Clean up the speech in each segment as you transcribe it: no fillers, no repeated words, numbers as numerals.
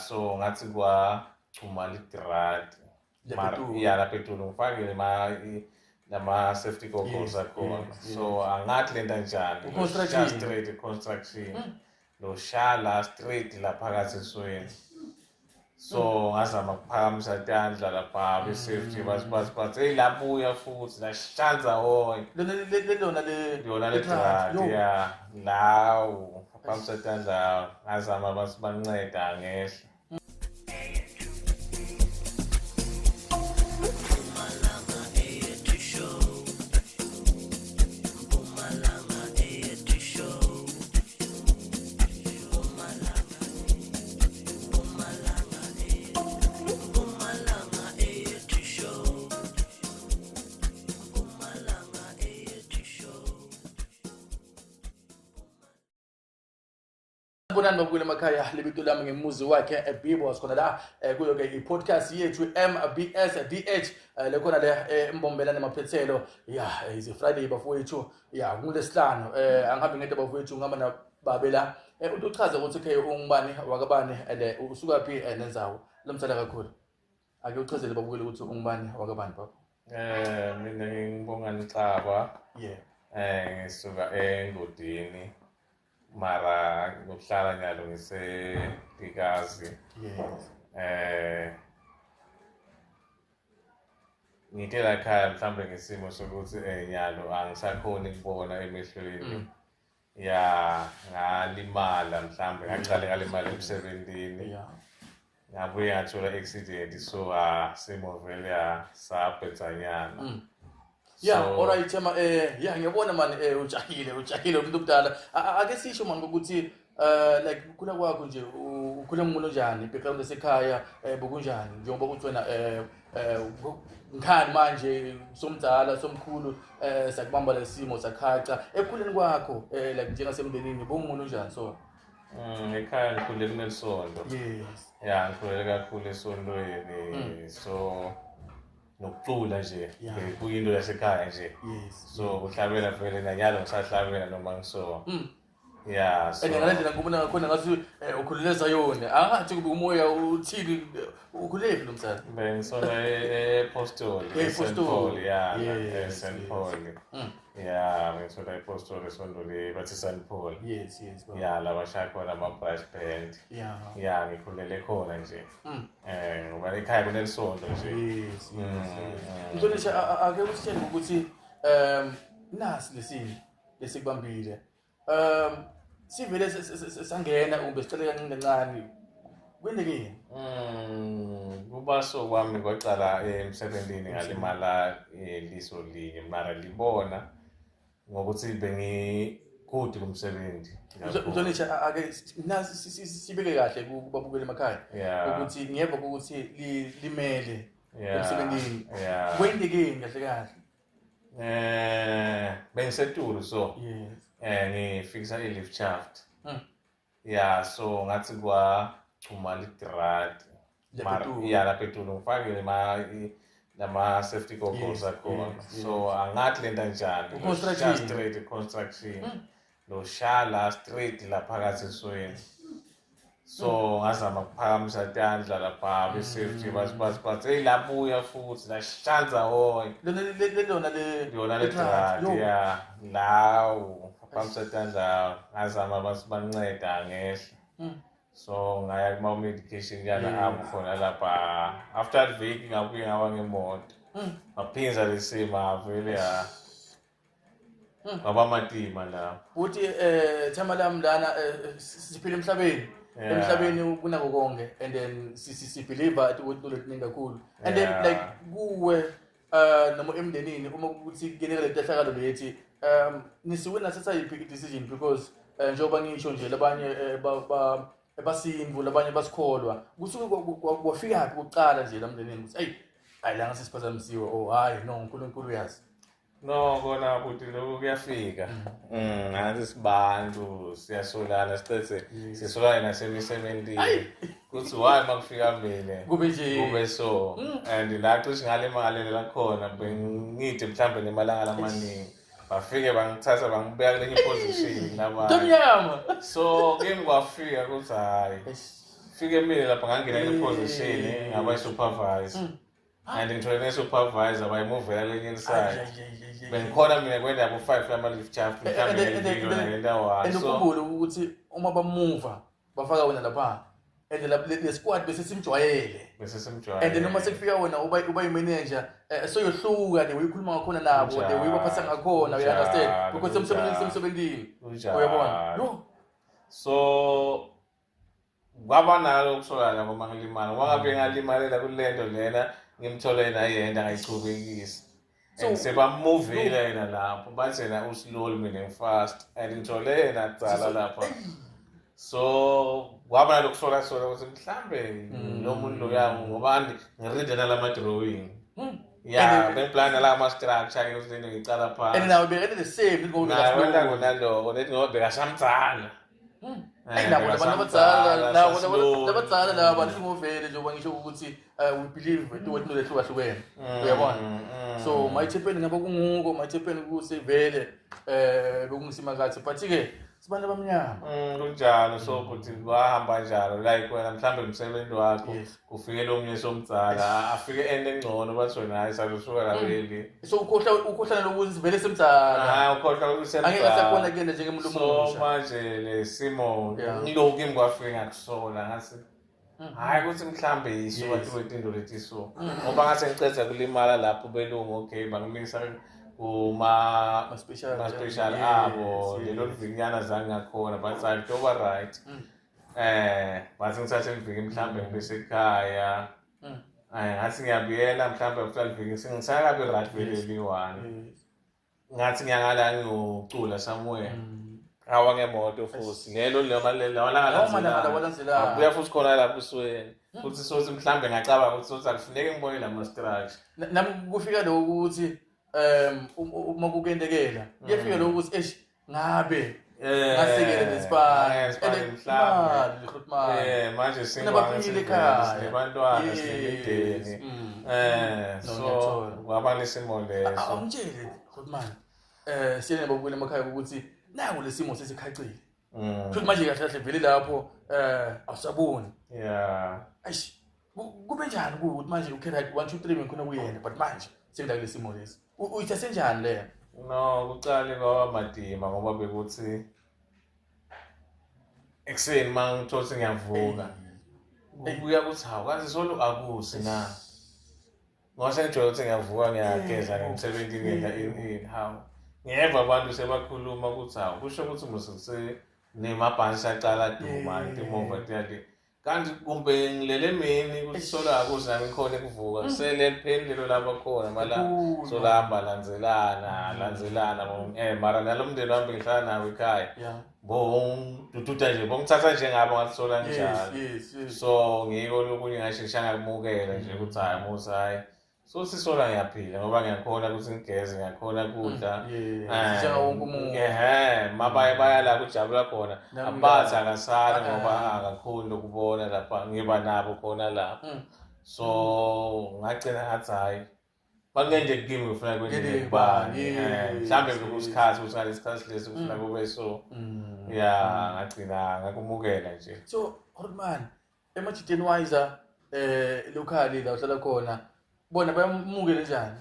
So ngathi kwachuma lidradi. Lapha etulu. Ya, lapha etulu ngifakile nama safety goggles akhona. So angathi lento njani. Construction. Straight construction. Lo shala straight la phakathi esweni. So ngazama ukuphakamisa tandla lapha be-safety bathi bathi bathi hey, labuya futhi lashanza wonke. Lona lona le Yona le drug, drug yo. ya lawo phamisa tandla, ngazama bathi banceda ngehla. Bonani babukeli emakhaya, libito lami ngemuzi wakhe eBibos khona la kuyo ke i-podcast yethu MBS DH lekhona le eMbombela nemaphethelo. Ya, is Friday bafowethu, ya, kulesihlanu angihambi ngedwa bafowethu, ngihamba na babe la. Uchaze ukuthi okay ungubani wakabani and usuka phi nendzawo lomsala kakhulu. Ake uchazele babukeli ukuthi ungubani wakabani baba. Mina ngibonga Nxaba. Ngisuka eNgodini. Mara ngokuhlala nyalo ngiseLikazi. Ngithe la ekhaya mhlambe ngesimo sokuthi nyalo angisakhoni ukubona emehlweni. Ya, ngalimala mhlambe, ngaqale ngalimala emsebenzini. Ngabuye ngathola accident, so simo vele sabhedzanyana. Yeah, alright Thema, yeah, ngiyabona man, ujahile, ujahile umuntu omdala. Ake sisho man ukuthi like ukukhula kwakho nje, ukhula ngumuntu onjani, background yasekhaya bokunjani, njengoba kuthi wena ngikhani manje somdala somkhulu, sakubamba lesimo sakhaca ekukhuleni kwakho, like njengasemndenini bongumuntu onjani so? Ekhaya ngikhule kunelisonto. Ya, ngikhulele kakhulu esontweni. So nokucula nje kuyinto yasekhaya nje. So kuhlabela vele nanyalo ngisahlabela noma ngiso. Yeah, so And ngale ndlela ngikubona ngakhona ngathi ukhulele yona. Angathi kube umoya uthini, ukhulele phi lo msana? Bengisona ePostoli, E-Apostoli. St Paul, yeah, St Paul. Yeah, bengisona ePostoli, esondo le bathi St Paul. Yes, yes. Baba. Yeah, la bashaya khona ama brass band. Yeah, ngikhulele khona nje. Ngoba ekhaya kunelisonto nje. Yes, yes. Mhlonishwa, ake usitshele ukuthi nasi lesimo lesikubambile. Sivele sangena ube sicela kancane kancane. Kwendekeni? Kuba so kwami kwaqala emsebenzini, ngalimala liso linye, mara libona ngokuthi bengikude kumsebenzi. Mhlonishwa, ake nasi sibeke kahle kubabukeli emakhaya ukuthi ngiyeva ukuthi limele emsebenzini. Kwendekeni kahle kahle? Bengisetulu so. Ngifikisa i-lift shaft. Yeah, so ngathi kwachuma lidradi. Lapha etulu. Ya, lapha etulu ngifakile nama safety goggles akhona. So angathi lento njani. Construction. Straight construction. Lo shala straight la phakathi esweni. So ngazama ukuphakamisa tandla lapha be-safety bathi bathi bathi hey, labuya futhi lashanza wonke. Lona lona le Yona le drug, drug, yo. ya, lawo phamisa tandla, ngazama bathi banceda ngehla. So ngaya kuma medication yana ami khona lapha. After that week ngabuye ngawa ngemoto. Ngaphinza lesima vele ya. Ngaba matima la. Uthi thema lami lana, siphila emhlabeni. Emhlabeni kunako konke and then si believe ukuthi letiningi kakhulu. And then like kuwe noma emndenini uma ukuthi kungeneka letehlakalo lethi, nisuke nathatha yiphi decision, because njengoba ngisho nje labanye basintu, labanye basikholwa, kusuke kwafika phi kuqala nje la mndenini ukuthi hey, hayi la ngasiphazamisiwe, oh hayi no, uNkulunkulu uyazi? No, kona futhi lokhu kuyafika. Ngathi sibantu siyasolana, sicethe sisolana nasemisebenzini. Kuthi why makufika mina kube nje kube so. And la cishe ngale mali la khona bengide mhlambe nemalanga lamaningi. Bafike bangithatha bangibeka kulenye position labanye. Ntomnyama. So kimi kwafika kuthi hayi. Fike mina lapha ngangena kule position ngaba i-supervisor. And ngithole ne-supervisor bayimuvela lenye inside. Bengikhona mina kwenda bo 5 lama-lift shaft mhlawumbe ngeviki lona ngenta one. And So ukhumbule ukuthi uma bamuva bafaka wena lapha and le squad bese simjwayele. Bese simjwayele. And then uma sekufika wena uba i-manager, soyohluka the way ukhuluma ngakhona nabo, the way baphatha ngakhona, you understand? Because emsebenzini semsebenzini. Uyabona? Yo. So kwaba nalo ukusolana ngoba ngilimala. Ngoba ngabe ngalimalela kulento lena ngimthole yena yenda ngayichubekisa. So And sebamuvile yena lapho bathi yena uslowly mina ngifast and ngithole yena kucala lapha. So kwaba nalokusola sola ukuthi mhlambe lo muntu loya ngoba ngirinde nalama drawing. Yeah, bengiplan nalama structure ke ukuthi lento ngicala phansi. And now bekade the same ngoba Naye wenta ngonaloko lethi ngoba bekasamdzala. Ayi nabo labantu abadzala nabo labadzala laba bantu njengoba ngisho ukuthi we believe into lehlukahlukene. Uyabona? So mayithepeni ngaba kunguko mayithepeni kusevele bekungisimakathi but ke sibantu abamnyama. Kunjalo so ukuthi wahamba njalo like wena mhlambe umsebenzi wakho kufike lo munye somdzala afike ende engcono bathi wena hayi salusuka la vele. So ukhohlana lokuthi vele semdzala. Ukhohlwa ukuthi semdzala. Angeke asakhona kuyena njengemuntu omusha. So manje lesimo ngilokhu kimi kwafika ngakusola ngathi hayi ukuthi mhlambe isuka tinto leti so ngoba ngase ngiceda kulimala lapho belungu okay bangimisa kuma special abo lelo livinyana zange ngakhona but hayi kuba right. Bathi ngithathe iviki mhlambe ngibe sekhaya. Ngathi ngiyabuyela mhlambe after liviki sengisakabe right vele liyi-one. Ngathi ngiyangala ngiyocula somewhere. Awa ngemoto futhi lelo lamalanga abuya futhi khona lapho usweni. Futhi sothi mhlambe ngacabanga ukuthi sothi akufuneki ngibone lama structure. Nami kufika lokho ukuthi uma kukendekela kuyafika lokho ukuthi eish ngabe ngasekele lesibani mhlawumbe manje sinabantwana sinemindeni so kwaba nesimo leso. Awungitshele Grootman, siyena babukele emakhaya ukuthi naku lesimo sesikhacile. Futhi manje kahle kahle vele lapho awusaboni. Yeah. Eish kube njani ukuthi manje okay right 1 2 3 ngikhona kuyena but manje sengila kulesimo lesi. Uyithathe njani leyo? No, kuqale kwaba madima ngoba bekuthi ekuseni mangithola ukuthi ngiyavuka. Kubuya kuthi hawu kanti solo akusi na. Ngoba sengijwayele ukuthi ngiyavuka ngiyageza ngimsebenzini ngenza ini hawu. Ngiyeva abantu sebakhuluma ukuthi hawu kusho ukuthi muse nemabhansi aqala duma imova tiyali. Kanti kumbe ngilele emini kusola akuze nami ngikhona ukuvuka kusele lipheli lelo lapho khona mala solahamba landzelana mara nalo mndeni wami ngihlala nawo ekhaya bongidududa nje bongithatha njengabo ngathi sola njalo. So ngiko lokunye ngashesha ngakumukela nje ukuthi hayi musa hayi so sisola ngiyaphila ngoba ngiyakhona ukuthi ngigeze ngiyakhona kudla njengawo wonke umuntu. Mabaye baya la kujabula khona abathi akasali ngoba akakhoni ukubona lapha ngiba nabo khona lapha. So ngagcina ngathi hayi bakungenje kimi ngifuna kwenzeke kubani mhlambe bekusikhathi ukuthi ngalesikhathi lesi kufuna kube so yeah ngagcina ngakumukela nje. So Grootman emajiteni wise locally la uhlala khona bona bayamukele njani?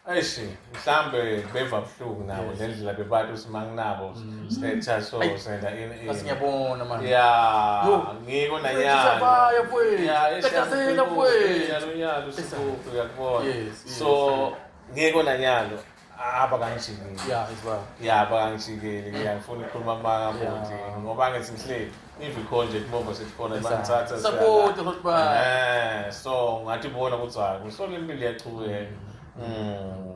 Eish mhlambe beva buhlungu nabo ngendlela bebantu simanginabo sithetha so senda in ngiyabona manje. Yeah ngiko nanyana. Yeah nyalo sikuphi uyakubona. So ngiko nanyalo abakangijikeli. Yeah as well. Yeah abakangijikeli ngiyafuna ukukhuluma amanga futhi ngoba ngithi ngihleli ivikho nje kumova sesikhona bangithatha support Grootman. So ngathi bona ukuthi hayi kusole impilo iyachubeka.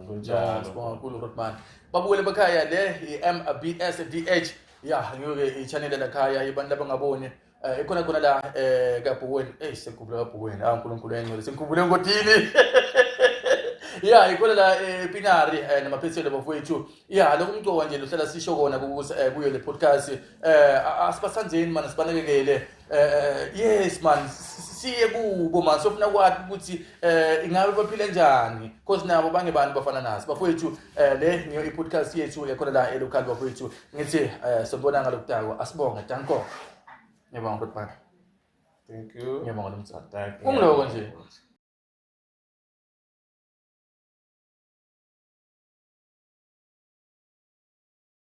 Kunjalo. Sibonga kakhulu Grootman. Babukele bekhaya le i-MBSDH yeah ngiyoke i-channel la khaya abantu abangaboni ikhona khona la kaBhuweni. Sengikhumbule kaBhuweni. uNkulunkulu engcwele sengikhumbule ngodini. Yeah ikhona la ePinari namaphethelo bafowethu. Yeah lokho umcoka nje lohlala sisho kona ukuthi kuyo le podcast asibasanzeni mana sibanakekele. Yes man siye kubo man sofuna kwathi ukuthi ingabe baphile njani because nabo bangebani bafana naso bafowethu. Le ngiyo i-podcast yethu yakhona la elocal bafowethu. Ngithi sobona ngalokudako asibonge danko. Ngiyabonga Grootman. Thank you. Ngiyabonga lomdzala. Thank you. Kungiloko nje.